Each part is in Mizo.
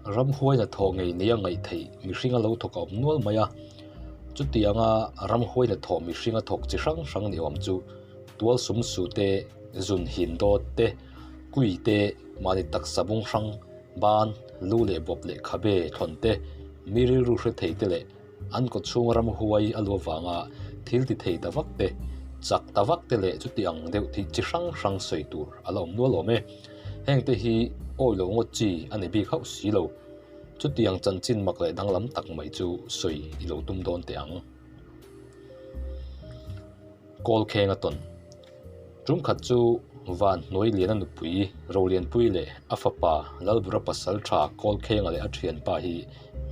Ramhuai hnathawh ngei nia ngaih theih mihringa lo thawk a awm nual mai a, chutianga ramhuai hnathawh mihringa thawk chi hrang hrang ni awm chu tual sum su te, zun hin dawt te, kui te, mahni taksa bung hrang, ban, lu leh bawp leh khabe thlawn te, mi rilru hre thei te leh an kaw chhung ramhuai a lu avanga thil ti thei ta vak te, chak ta vak te leh chuti ang deuh thih chi hrang hrang sawi tur a la awm nual awm e. Heng te hi awi lo ngawt chi a ni bik hauh si lo. Chutiang chanchin mak leh danglam tak mai chu sawi i lo tum dawn teh ang. Kawl kheng a tawn. Tum khat chu Van hnuai liana nupui Rolianpui leh a fapa Lalbura pasal tha Kawl khenga leh a thianpa hi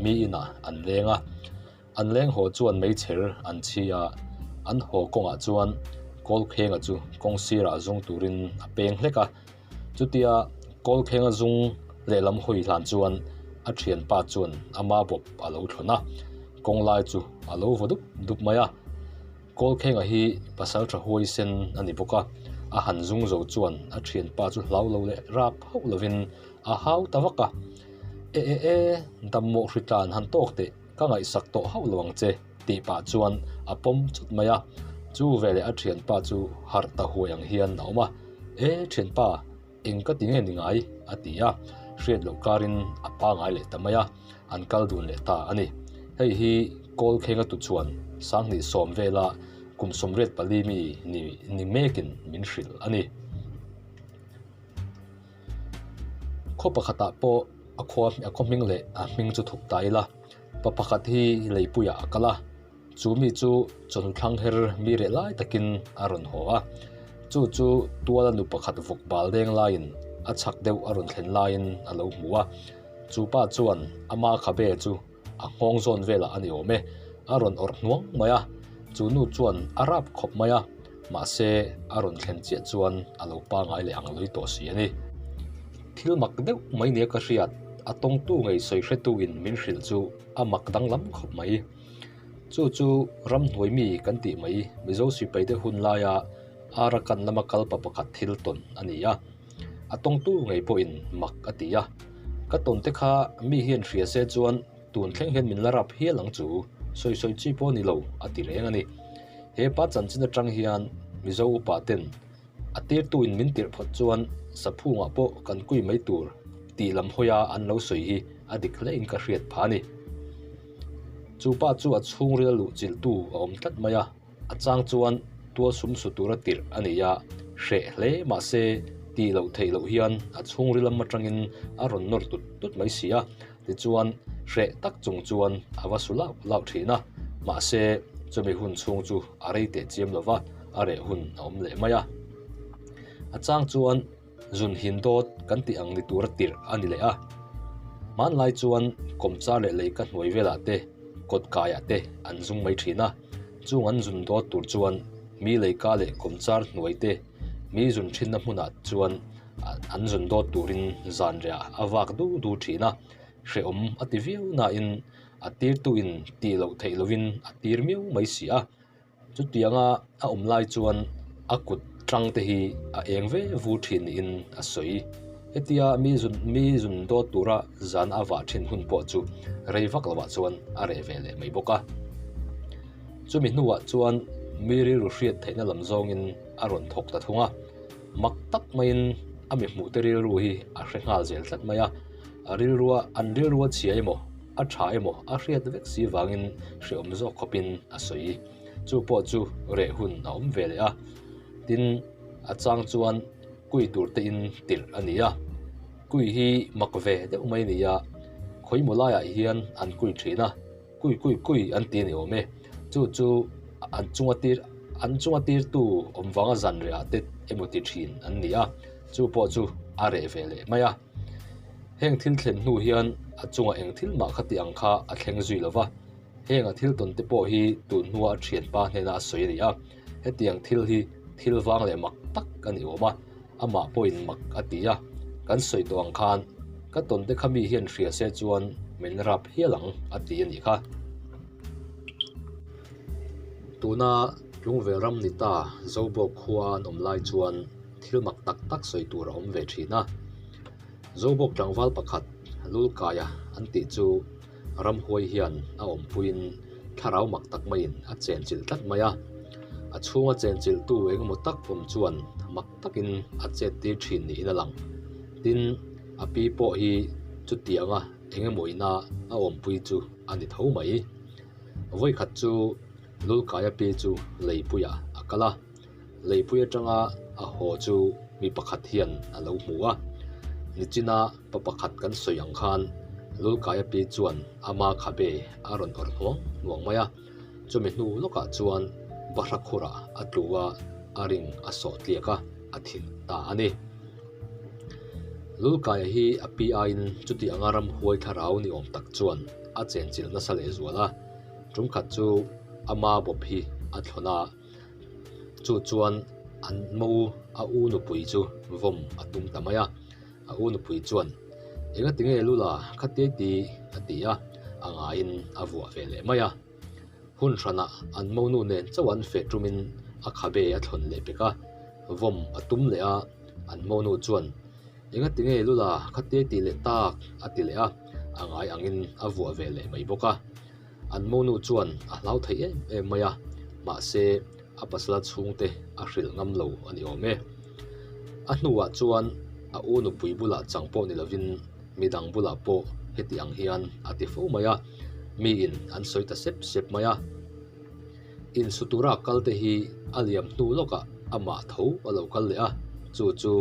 mi inah an leng a. An leng haw chuan meichher an chhi a, an haw kawngah chuan Kawl khenga chu kawng sirah zung turin a peng hlek a. Chutia Kawl khenga zung lehlam hawi hlan chuan a thianpa chuan ama bawp a lo thlawn a, kawng lai chu a lo vaw dup dup mai a. Kawlkhenga hi pasal tha huaisen a ni bawk a, a han zung zo chuan a thianpa chu hlau lo leh rap hauh lovin a hau ta vak a, E e e, dammawh hritlan han tawk teh, ka ngaihsak tawh hauh lo ang che, tih pah chuan a pawm chut mai a, chu veleh a thianpa chu harh ta huai ang hian a awm a, E thianpa, Eng ka ti nge ni ngai? a ti a, hriat loh karin a pangai leh ta mai a, an kal dun leh ta a ni. Hei hi Kawlkhenga tu chuan Sanghnih sawm vela kum 84 mi ni ni mekin min hrilh a ni. Khaw pakhatah pawh a khua a khaw hming leh a hming chu thup ta ila, pa pakhat hi leipuiah a kal a. Chu mi chu chawhnu thlang her mi reh lai takin a rawn haw a, chu chu tuala nu pakhat vawk bal deng laiin a chhak deuh a rawn thlen laiin a lo hmu a. Chu pa chuan ama khabe chu a nghawng zawn velah a ni awm e, a rawn awrh hnuang mai a, chu nu chuan a rap khawp mai a, mahse a rawn thlen chiah chuan a lo pangai leh ang lui tawh si a ni. Thil mak deuh mai nia ka hriat, a tawngtu ngei sawi hretuin min hrilh chu a mak danglam khawp mai. Chu chu ramhnuai mi kan tih mai Mizo sipaite hun laia Arakan lama kal pa pakhat thil tawn a ni a. A tawngtu ngei pawhin mak a ti a. Ka tawn te kha mi hian hria se chuan tun thleng hian min la rap hial ang chu, sawi sawi chi pawh a ni lo a ti reng a ni. He pa chanchin atang hian Mizo upa ten A tirtuin min tirh phawt chuan saphungah pawh kan kui mai tur tih lam hawia an lo sawi hi a dik hlein ka hriat phah a ni. Chu pa chu a chhungril luh chilhtu a awm tlat mai a, a chang chuan tual sum su tura tirh a nei a, hreh hle mahse tih loh theih loh hian a chhungril lam atangin a rawn nawr tut tut mai si a, tichuan hreh tak chung chuan a va su lauh lauh thin a, mahse chumi hun chhung chu a rei teh chiam lo va, a reh hun a awm leh mai a. A chang chuan zun hin dawt kan tih ang ni tura tirh a ni leh a. Hmanlai chuan kawmchar leh lei ka hnuai velah te, kawt kaiah te an zung mai thin a. Chung an zun dawt tur chuan mi leika leh kawmchar hnuai te, mi zun thinna hmunah chuan an zun dawt turin zan rehah a vak du du thin a. Hrehawm a ti viau nain a tirtuin tih loh theih lovin a tir miau mai si a. Chutianga a awm lai chuan a kut tang te hi a eng ve vu thin niin a sawi. Hetia mi zun mi zun dawt tura zan a vah thin hun pawh chu rei vak lovah chuan a reh ve leh mai bawk a. Chumi hnuah chuan mi rilru hriat theihna lam zawngin a rawn thawk ta thung a. Mak tak maiin a mi hmuhte rilru hi a hre nghal zel tlat mai a. A rilrua an rilrua chhia emaw A tha emaw a hriat vek si vangin hreawm zawk khawpin a sawi. Chu pawh chu reh hun a awm ve leh a. Tin, a chang chuan kui tur te in tirh a ni a. Kui hi mak ve deuh mai a ni a, khawimaw laiah hian an kui thin a, kui kui kui an ti a ni awm e. Chu chu an chunga tir an chunga tirtu awm vanga zan rehah te emaw ti thin an ni a, chu pawh chu a reh ve leh mai a. Heng thil thlen hnu hian a chungah eng thil mah kha tih ang kha a thleng zui lo va, heng a thil tawn te pawh hi tun hnua a thianpa hnena a sawi a ni a, hetiang thil hi thil vang leh mak tak a ni awm a, amah pawhin mak a ti a, kan sawi tawh ang khan ka tawn te kha mi hian hria se chuan min rap hial ang a ti a nih kha. Tuna Tlungvel ram ni ta Zobawk khua an awm lai chuan thil mak tak tak sawi tur a awm ve thin a. Zobawk tlangval pakhat Lulkaia an tih chu ramhuai hian a awmpuiin thlarau mak tak maiin a chenchilh tlat mai a. A chhunga chenchilhtu engemaw tak awm chuan mak takin a chet tir thin niin a lang. Tin, a pi pawh hi chutianga engemaw ina a awmpui chu a ni tho mai. Vawikhat chu Lulkaia pi chu leipuiah a kal a. Leipui atanga a haw chu mi pakhat hian a lo hmu a. Nichina pa pakhat kan sawi ang khan Lulkaia pi chuan ama khabe a rawn awrh hnuang hnuang mai a. Chumi hnu lawkah chuan bahra khurah a tlu a, a ring a sawh tliak a, a thin ta a ni. Lulkaia hi a pi aiin chuti anga ramhuai thlarau ni awm tak chuan a chenchilh nasa lehzual a. Tumkhat chu ama bawp hi a thlawn a. Chu chuan an mo a u nupui chu vawm a tum ta mai a, a u nupui chuan Enga tinge Lula khatia ti a ti a, a ngaiin a vuah ve leh mai a. Hun hranah an monu nen chauh an feh tumin a khabe a thlawn leh pek a, vawm a tum leh a, an monu chuan Enga tinge Lula khatia ti leh tak a ti leh a, a ngai angin a vuah ve leh mai bawk a. An monu chuan a hlau thei em em mai a, mahse a pasala chhungte a hrilh ngam lo a ni awm e. A hnuah chuan a u nupui bulah chang pawh ni lovin midang bulah pawh heti ang hian a ti fo mai a, miin an sawi ta sep sep mai a. Insu tura kal te hi a liam hnu lawkah amah tho a lo kal leh a, chu chu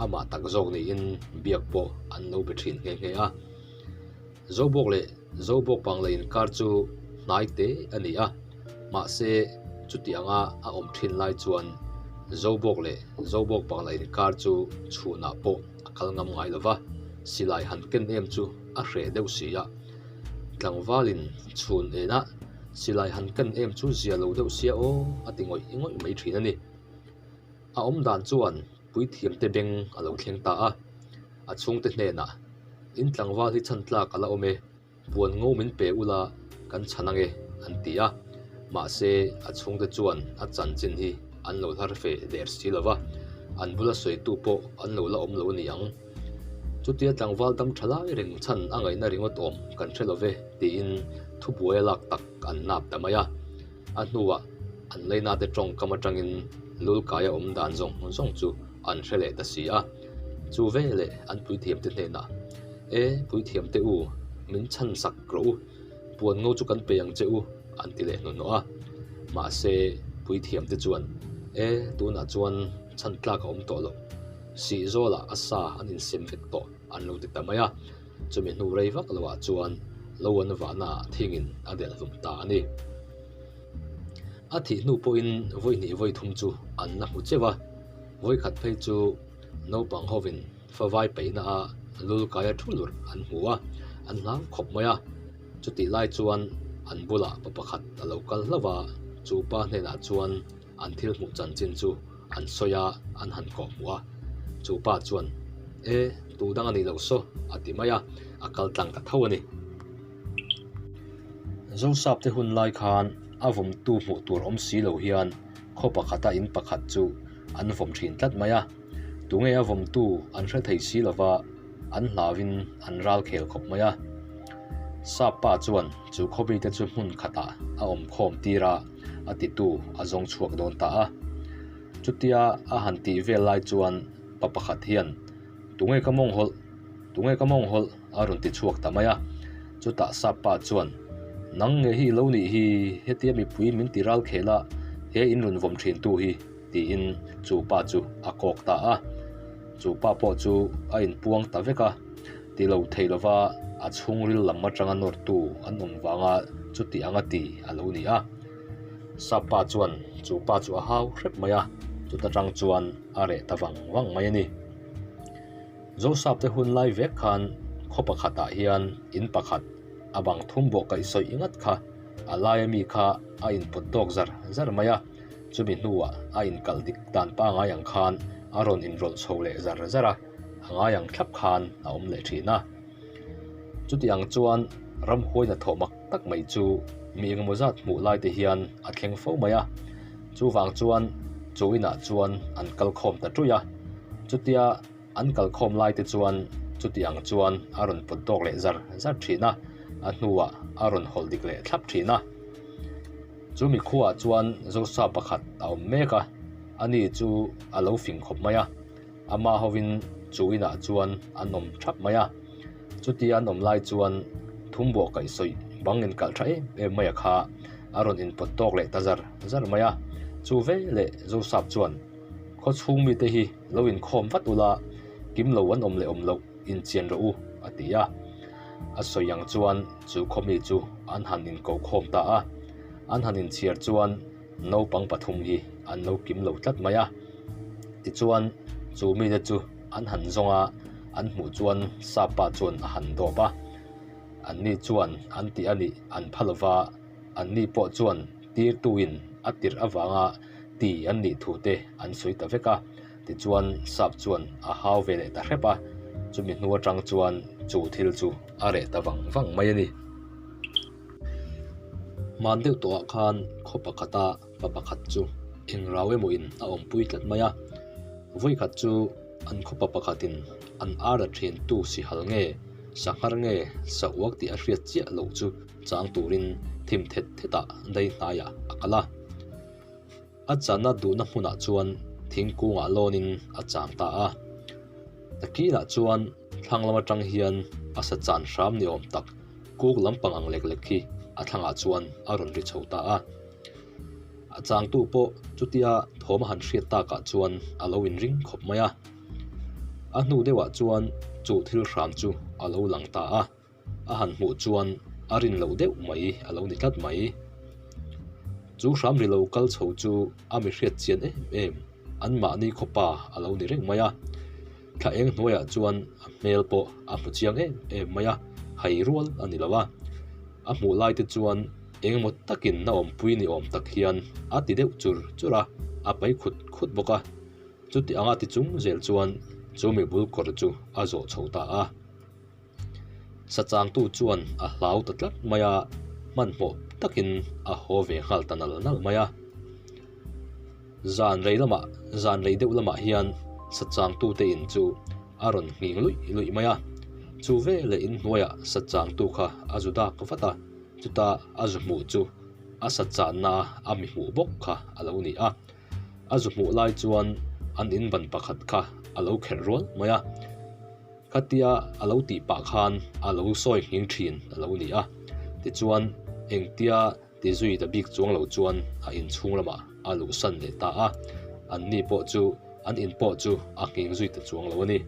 amah tak zawk niin biak pawh an lo be thin nghe nghe a. Zobawk leh Zobawk pangla inkar chu hnai te a ni a, mahse chuti anga a awm thin lai chuan Zobawk leh Zobawk pangla inkar chu chhunah pawh a kal ngam ngai lo va, silai han ken em chu a hreh deuh si a. Tlangvalin chhun enah silai han ken em chu zia lo deuh sia aw a ti ngawih ngawih mai thin a ni. A awm dan chuan puithiamte beng a lo thleng ta a, a chhungte hnenah, In tlangval hi chhan tlak a la awm e, puan ngo min pe ula kan chhan ange, an ti a. Mahse, a chhungte chuan a chanchin hi an lo hlar fe der si lo va, an bula sawitu pawh an lo la awm lo a ni ang. Chutia tlangval dam tha lai reng chhan a ngaihna ringawt awm kan hre lo ve, tiin thubuai a lak tak an nap ta mai a. A hnuah an leinate tawngkam atangin Lulkaia awm dan zawng zawng chu an hre leh ta si a. Chu veleh an puithiamte hnenah, E, puithiamte u, min chhan sak rawh u, puan ngo chu kan pe ang che u, an ti leh hnuhnawh a. Mahse, puithiamte chuan, E, tunah chuan chhan tlak a awm tawh lo, sih zawlah a sa an insem vek tawh, an lo ti ta mai a. Chumi hnu rei vak loah chuan lo an vahna ah thingin a delh hlum ta a ni. A thih hnu pawhin vawi hnih vawi thum chu an la hmu cheuh a, vawi khat phei chu naupang hovin favai peihna a lul kaia thu lurh an hmu a, an hlau khawp mai a. Chutih lai chuan an bulah pa pakhat a lo kal hlauh a, chu pa hnenah chuan an thil hmuh chanchin chu an sawi a, an han kawh hmuh a. Chu pa chuan, E, tu dang a nih loh saw, a ti mai a, a kal tlang ta tho a ni. Zosap te hun lai khan a vawmtu hmuh tur awm si lo hian khaw pakhata in pakhat chu an vawm thin tlat mai a. Tunge a vawmtu an hre thei si lova an hlauin an ral khel khawp mai a. Sap pa chuan chu khawbite chu hmun khatah a awm khawm tir a, a titu a zawng chhuak dawn ta a. Chutia a han tih vel lai chuan pa pakhat hian, Tunge ka mawng hawlh? Tunge ka mawng hawlh? a rawn ti chhuak ta mai a. Chutah sap pa chuan, Nang nge hi i lo nih hi, hetia mipui min ti ral khel a, he in rawn vawm thin tu hi, tiin chu pa chu a kawk ta a. Chu pa pawh chu a inpuang ta vek a, ti lo thei lova a chhungril lam atanga nawrtu an awm vanga chuti anga ti a lo ni a. Sap pa chuan chu pa chu a hau hrep mai a, chuta tang chuan a reh ta vang vang mai a ni. Zosapte hun lai vek khan khaw pakhatah hian in pakhat a bang thum bawh kaih sawi ngat kha a laia mi kha a inpawt dawk zar zar mai a, chumi hnuah a inkalh dik dan pangai ang khan a rawn inrawlh chho leh zar zar a, a ngai ang thlap khan a awm leh thin a. Chuti ang chuan ramhuai hnathawh mak tak mai chu mi engemaw zat hmuh lai te hian a thleng fo mai a, chuvang chuan chu inah chuan an kal khawm ta ṭuih a, chutia an kal khawm lai te chuan Chuti ang chuan a rawn pawt dawk leh zar zar thin a, a hnuah a rawn hawlh dik leh thlap thin a. Chu mi khuaah chuan Zosa pakhat a awm mek a, ani chu a lo fing khawp mai a, ama hovin chu inah chuan an awm thap mai a. Chutia an awm lai chuan thumbuah kaihsawih bang inkalh tha em em mai a kha a rawn inpawt tawk leh ta zar zar mai a. Chu veleh Zosap chuan, Khaw chhung mite hi lo inkhawm vat ula, kim lo an awm leh awm loh inchian rawh u, a ti a. A sawi ang chuan chu khaw mi chu an han inko khawm ta a. An han inchhiar chuan naupang pathum hi an lo kim lo tlat mai a. Tichuan chu mite chu an han zawng a, an hmuh chuan Sapa chuan a han dawp a. Anni chuan an tih a nih an pha lova, anni pawh chuan tirtuin a tirh avanga ti an nih thu te an sawi ta vek a. Tichuan Sap chuan a hau ve leh ta hrep a, chumi hnu atang chuan chu thil chu a reh ta vang vang mai a ni. Hman deuh tawhah khan khaw pakhata pa pakhat chu eng rau emaw in a awmpui tlat mai a, vawikhat chu an khawpa pakhatin an ar a thian tu sihal nge sanghar nge sa uak tih a hriat chiah loh chu chang turin thim thet thetah dai hnaiah a kal a. A chana duhna hmunah chuan thingkungah lawnin a chang ta a. Nakinah chuan thlang lam atang hian a sa chan hram ni awm tak kuk lampang ang lek lek hi a thlangah chuan a rawn ri chho ta a. A changtu pawh chutia thawm a han hriat takah chuan a lo inring khawp mai a. A hnu deuhah chuan chu thil hram chu a lo lang ta a. A han hmuh chuan a rin loh deuh mai a lo ni tlat mai. Chu hram ri lo kal chho chu a mi hriat chian em em anmahni khawpa a lo ni reng mai a. Thla eng hnuaiah chuan a hmel pawh a hmu chiang em em mai a, hai rual a ni lo a. A hmuh lai te chuan engemaw takin a awmpui ni awm tak hian a ti deuh chur chur a, a pai khut khut bawk a. Chuti anga ti chung zel chuan chu mi bul kawr chu a zawh chho ta a. Sachangtu chuan a hlau ta tlat mai a, hmanhmawh takin a haw ve nghal ta nal nal mai a. Zan rei lamah, zan rei deuh lamah hian sachangtute in chu a rawn nghing luih luih mai a. Chu veleh inhnuaiah sachangtu kha a zu dak vat a, chuta a zu hmuh chu a sachanna a mi hmuh bawk kha a lo ni a. A zu hmuh lai chuan an inban pakhat kha a lo kherh rual mai a. Khatia a lo tih pah khan a lo sawi nghing thin a lo ni a, tichuan engtia ti zui ta bik chuang lo chuan a inchhung lamah a luhsan leh ta a, anni pawh chu an in pawh chu a nghing zui ta chuang lo a ni.